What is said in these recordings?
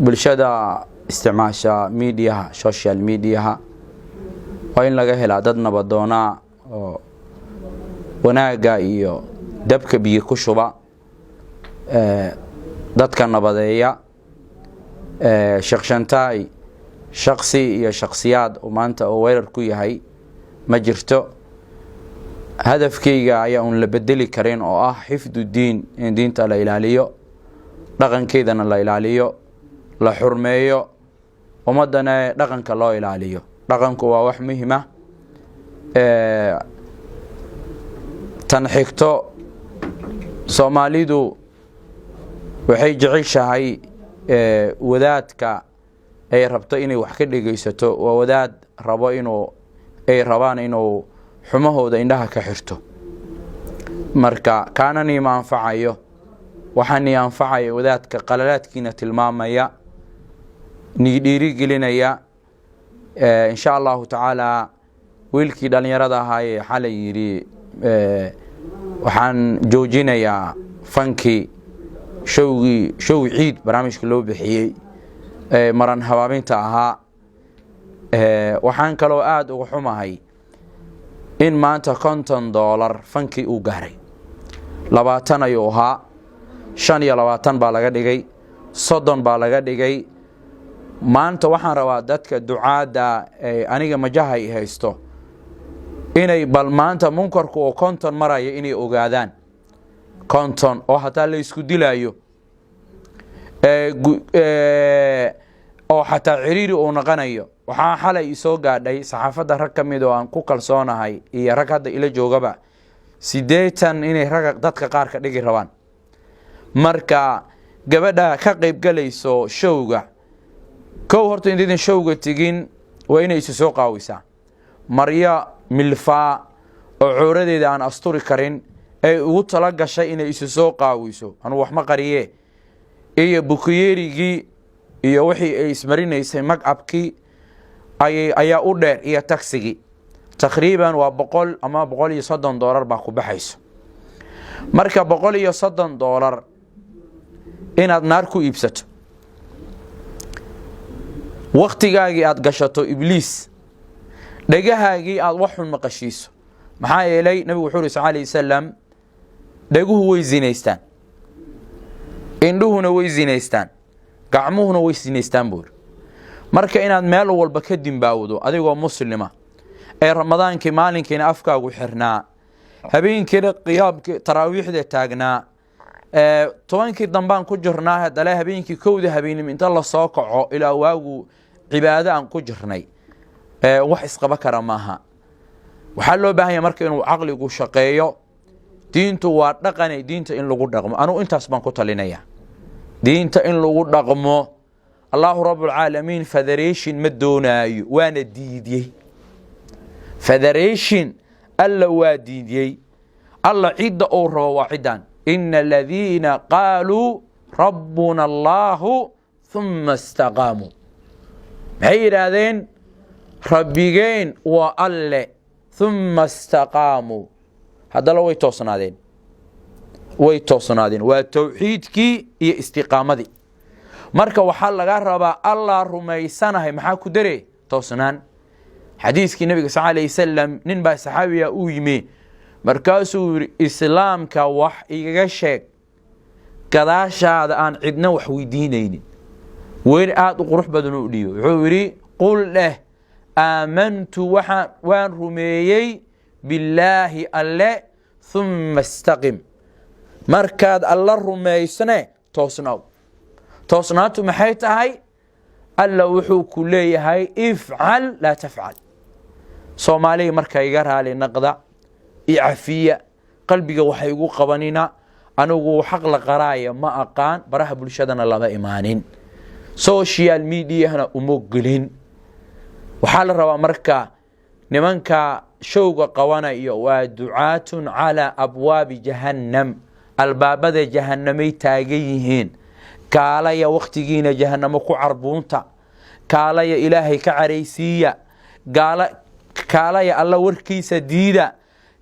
Bulshada isticmaasha mediaha, social mediaha, waa in laga helaa dad nabadoonaa oo wanaagga iyo dabka biyo ku shuba, dadka nabadeeya. Sheekh Shantaay shaksi iyo shaksiyaad uu maanta oo weerar ku yahay ma jirto. Hadafkeyga ayaa uun la bedeli karin, oo ah xifdu diin, in diinta la ilaaliyo, dhaqankeedana la ilaaliyo, la xurmeeyo, ummaddana dhaqanka loo ilaaliyo. Dhaqanku waa wax muhima. Tan xigto, Soomaalidu waxay jeceshahay wadaadka ay rabto inay wax ka dhegeysato waa wadaad rabo inuu, ay rabaan inuu xumahooda indhaha ka xirto. Marka kaana niima anfacayo, waxaa nii anfacaya wadaadka qalalaadkiina tilmaamaya, nii dhiirigelinaya, insha Allahu tacaala. Wiilkii dhallinyarada ahaayee xalay yidhi waxaan joojinayaa fankii, showgii, show ciid barnaamijka loo bixiyey, maran habaabinta ahaa. Waxaan kaloo aada uga xumahay in maanta $50 fankii uu gaaray. 20 ayuu ahaa, 25 baa laga dhigay, 30 baa laga dhigay maanta. Waxaan rabaa dadka ducaadda aniga majaha i haysto inay bal maanta munkarku oo 50 maraya inay ogaadaan, 50 oo hataa la isku dilaayo oo xataa ciriiri uu noqonayo. Waxaa xalay isoo gaadhay saxaafadda rag ka mid oo aan ku kalsoonahay iyo rag hadda ila joogaba, 80 inay raga dadka qaar ka dhigi rabaan. Marka gabadha ka qaybgalayso showga, kow horta intaydan showga tegin waa inay isu soo qaawisaa maryo milfaa oo cooradeeda aan asturi karin ay ugu tala gashay inay isu soo qaawiso. Anuu wax ma qariye, iyo bukiyeerigii iyo wixii ay ismarinaysay, makeup-kii ayay ayaa u dheer, iyo tagsigii. Taqriiban waa $100 ama $130 baa ku baxayso. Marka $130 inaad naar ku iibsato, waktigaagii aada gashato ibliis, dhegahaagii aada wax xun maqashiiso. Maxaa yeelay Nabigu wuxuu uri sal alay wasalam: dheguhu way zinaystaan, indhuhuna way zinaystaan, gacmuhuna way zinaystaan, buuri. Marka inaad meel walba ka dimbaawdo adigoo muslima ee Ramadaankii maalinkiina afkaagu xirnaa, habeenkiina qiyaamkii taraawiixda taagnaa, 10-kii dambaan ku jirnaa, haddale habeenkii 1-da habeenimo inta lasoo kaco ilaa waagu cibaado aan ku jirnay, wax isqaba kara maaha. Waxaa loo baahan yahay marka inuu caqligu shaqeeyo. Diintu waa dhaqane, diinta in lagu dhaqmo. Anugu intaas baan ku talinaya, diinta in lagu dhaqmo. Allahu Rabbulcaalamiin federation ma doonaayo, waana diidiyey federation. Alla waa diidiyey. Alla cidda uu rabo waa ciddan: ina aladiina qaaluu rabbuna Allahu huma istaqaamuu. Maxay yidhaahdeen? Rabbigeen waa Alle. Huma istaqaamuu, haddana way toosnaadeen, way toosnaadeen. Waa towxiidkii iyo istiqaamadii. Marka waxaa laga rabaa Allah rumaysanahay, maxaa ku dare? Toosnaan. Xadiiskii Nabiga sal alay wasalam, nin baa saxaabiga uu yimi, markaasuu yidhi: "Islaamka wax igaga sheeg gadaashaada aan cidna wax weydiinaynin." Weer aada u qurux badan u dhiibo. Wuxuu yidhi: "Qul," dheh, "aamantu," waxaan waan rumeeyey, "billaahi," Alle, "humma istaqim." Markaad Alla rumaysne, toosnaaw. Toosnaantu maxay tahay? Alla wuxuu ku leeyahay: "Ifcal, laa tafcal." Soomaaliga marka iga raali naqda, icafiya, qalbiga waxay igu qabanina. Anigu xaq la qaraaya ma aqaan, baraha bulshadana lama imaanin, social mediahna uma gelin. Waxaa la rabaa marka nimanka showga qabanayo waa ducaatun calaa abwaabi jahannam, albaabada jahanamay taagan yihiin. Kaalaya, wakhtigiina jahanamo ku carbuunta. Kaalaya, Ilaahay ka caraysiiya. Kaalaya, Alla warkiisa diida.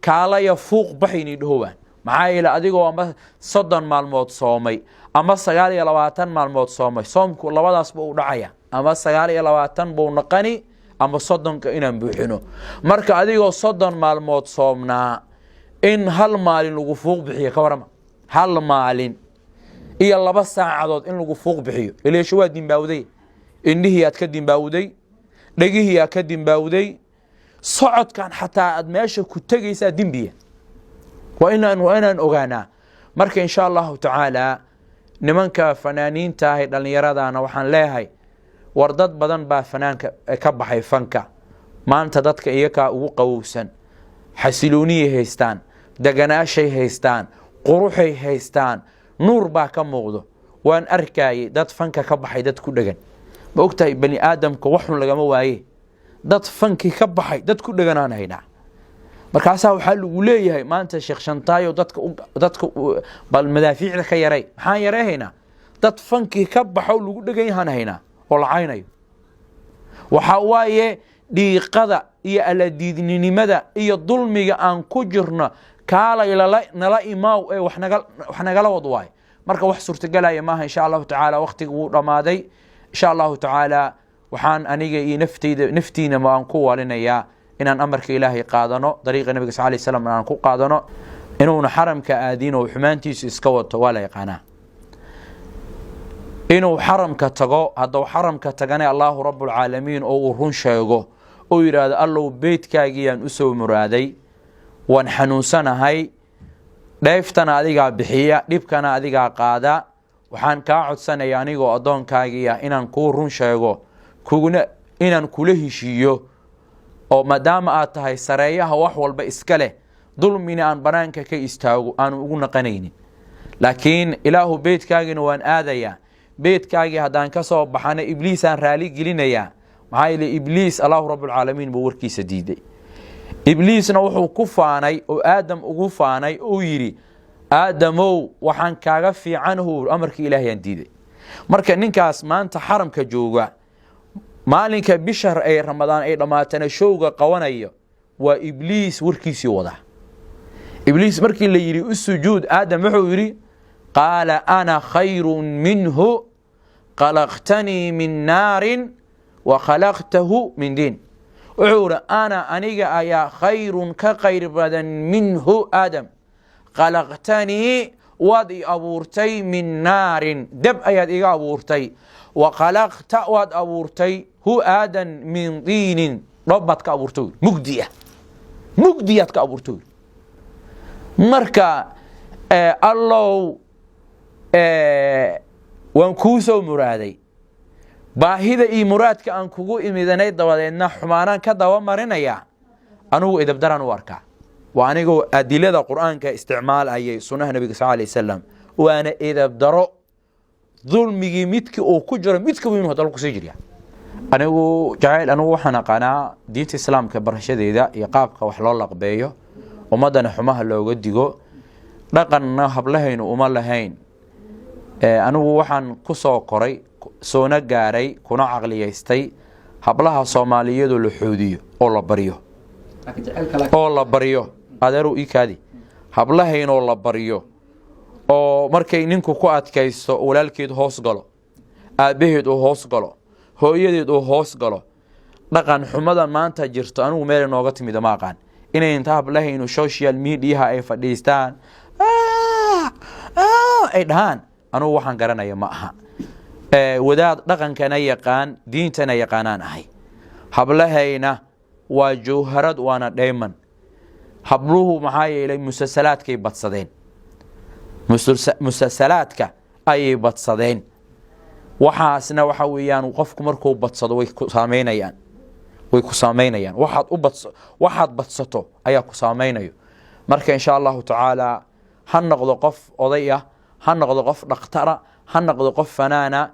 Kaalaya, fuuq baxayni dhahowaan. Maxaa yeele, adigoo ama 30 maalmood soomay ama 29 maalmood soomay, soomku labadaasba u dhacaya, ama 29 buu naqani ama 30-ka inaan buuxino. Marka adigoo 30 maalmood soomnaa in hal maalin lagu fuuq bixiyo, ka warama? Hal maalin iyo 2 saacadood in lagu fuuq bixiyo. Ileesho waa dimbaawday, indhihii aad ka dimbaawday, dhegihii aad ka dimbaawday, socodkan xataa aad meesha ku tegaysaa dembiya. Waa inaan ogaanaa. Marka insha Allahu tacaala, nimanka fanaaniinta ah ee dhallinyaradana waxaan leeyahay, war dad badan baa fanaanka ka baxay fanka. Maanta dadka iyakaa ugu qawowsan, xasilooniyay haystaan, deganaashay haystaan, quruxay haystaan, nuur baa ka muuqdo. Waan arkayay dad fanka ka baxay dad ku dhegan. Ma ogtahay, bani aadamka waxun lagama waaye. Dad fankii ka baxay dad ku dheganaan haynaa. Markaasaa waxaa lagu leeyahay maanta, Sheekh Shantaayo, dadka bal madaafiicda ka yaray. Maxaan yareehaynaa? Dad fankii ka baxo lagu dhegan yahaan haynaa oo la caynayo. Waxaa waaye dhiiqada iyo aladiidninimada iyo dulmiga aan ku jirno. Kaalay nala imaaw ee wax nagala wad waayo. Marka wax suurtagelaya maaha. Insha Allahu tacaala, waktiga wuu dhammaaday. Insha Allahu tacaala, waxaan aniga iyo nafteyda, naftiinaba aan ku walinayaa inaan amarka Ilaahay qaadano, dariiqa Nabiga sal lay slam aan ku qaadano. Inuuna xaramka aadin oo xumaantiisu iska wato waa la yaqaanaa. Inuu xaramka tago, hadduu xaramka tagana, Allahu Rabbulcaalamiin oo uu run sheego oo yidhaahdo, "Allow, beytkaagiyaan usoo muraaday, waan xanuunsanahay, dheeftana adigaa bixiya, dhibkana adigaa qaada, waxaan kaa codsanaya anigoo addoonkaagiia inaan kuu run sheego, kuguna inaan kula heshiiyo, oo maadaama aad tahay sareeyaha wax walba iska leh, dulmina aan banaanka ka istaago aanu ugu naqanaynin. Laakiin Ilaahu, beytkaagina waan aadayaa, beytkaagii haddaan ka soo baxana Ibliisaan raali gelinayaa." Maxaa yeele, Ibliis Allahu Rabbulcaalamiin buu warkiisa diiday. Ibliisna wuxuu ku faanay oo Aadam ugu faanay oo yidhi, "Aadamow, waxaan kaaga fiicanhu amarkii Ilaahayaan diiday." Marka ninkaas maanta xaramka jooga, maalinka bisha ay Ramadaan ay dhammaatana showga qabanayo, waa Ibliis warkiisii wadaa. Ibliis markii la yidhi u sujuud Aadam, wuxuu yidhi, "Qaala ana khayru minhu, khalaqtanii min naarin wa khalaqtahu min diin." Wuxuu ihi, "Ana, aniga ayaa khayrun, ka khayr badan, minhu Aadam. Khalaqtanii, waad i abuurtay, min naarin, deb ayaad iga abuurtay, wa khalaqta, waad abuurtay, hu aadan, min diinin, dhoob baad ka abuurtay." Mugdi ah, mugdiyaad ka abuurtay. Marka, Allow, waan kuu soo muraaday, baahida iyo muraadka aan kugu imidanay, dabadeedna xumaanaan ka daba marinaya. Anugu idabdaraan u arkaa. Waa anigoo adilada Qur-aanka isticmaalayay, sunnaha Nabiga sal lay wasalam. Waana idabdaro. Dulmigii midkii uu ku jiro midka weyn hadal kusii jirya. Anigu jacayl, anigu waxaan aqaanaa diinta Islaamka barashadeeda iyo qaabka wax loo laqbeeyo, ummaddana xumaha looga digo. Dhaqanna hablahaynu uma lahayn. Anigu waxaan ku soo koray, soona gaaray, kuna caqliyaystay hablaha Soomaaliyadoo la xoodiyo oo la baryo, oo la baryo. Adeeru ii kaadi, hablahaynoo la baryo oo markay ninku ku adkaysto, walaalkeed hoos galo, aabbaheed uu hoos galo, hooyadeed uu hoos galo. Dhaqan xumada maanta jirto anigu meel nooga timid ma aqaan. Inay inta hablahaynu social mediaha ay fadhiistaan ay dhahaan, anugu waxaan garanaya ma aha. Wadaad dhaqankana yaqaan, diintana yaqaanaan ahay. Hablahayna waa jawharad, waana dhayman habluhu. Maxaa yeelay, musalsalaadkay badsadeen, musalsalaadka ayay badsadeen. Waxaasna waxa weeyaan, qofku markuu badsado way ku saameynayaan, way ku saameynayaan. Waxaad badsato ayaa ku saameynayo. Marka insha Allahu tacaala, ha noqdo qof oday ah, ha noqdo qof dhakhtara, ha noqdo qof fanaana,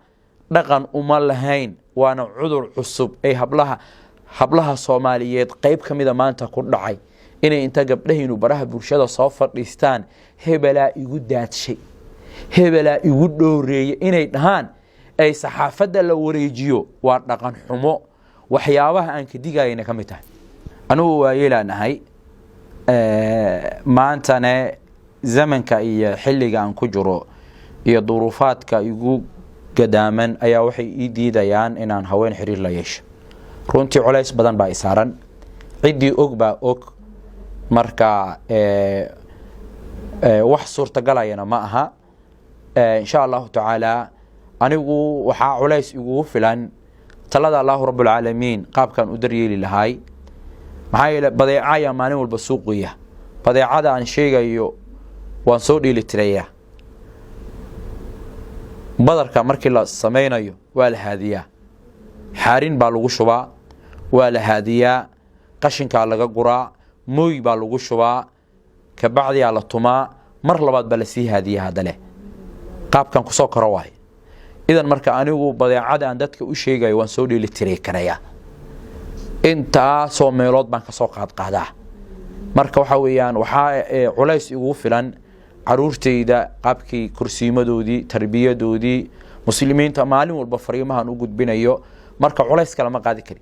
dhaqan uma lahayn. Waana cudur cusub ay hablaha Soomaaliyeed qeyb ka mida maanta ku dhacay, inay inta gabdhahaynu baraha bulshada soo fadhiistaan, "Hebelaa igu daadshay, hebelaa igu dhooreeyey," inay dhahaan, ay saxaafadda la wareejiyo. Waa dhaqan xumo, waxyaabaha aan ka digayana ka mid tahay. Anigu waa yeelaanahay maantane. Zamanka iyo xilliga aan ku jiro iyo duruufaadka igu gadaaman ayaa waxay ii diidayaan inaan haween xiriir la yeesho. Runtii culays badan baa i saaran, ciddii og baa og. Marka wax suurtagalayana ma aha. Insha Allahu tacaala, anigu waxaa culays igugu filan talada Allahu Rabbulcaalamiin qaabkaan u daryeeli lahaay. Maxaa yeele, badeeca ayaa maalin walba suuqiya. Badeecada aan sheegayo waan soo dheeli tirayaa. Badarka markii la samaynayo waa la haadiyaa, xaarin baa lagu shubaa, waa la haadiyaa, qashinkaa laga guraa, mooy baa lagu shubaa, kabacdiyaa la tumaa, mar labaad baa lasii haadiyaa. Haddale qaabkan kusoo koro waay. Idan marka anigu badeecada aan dadka u sheegayo waan soo dheeli tiri karayaa, intaasoo meelood baan kasoo qaadqaadaa. Marka waxa weeyaan, waxaa culays igugu filan caruurtayda, qaabkii korsiimadoodii, tarbiyadoodii, muslimiinta maalin walba fariimahan u gudbinayo. Marka culays kale ma qaadi kari.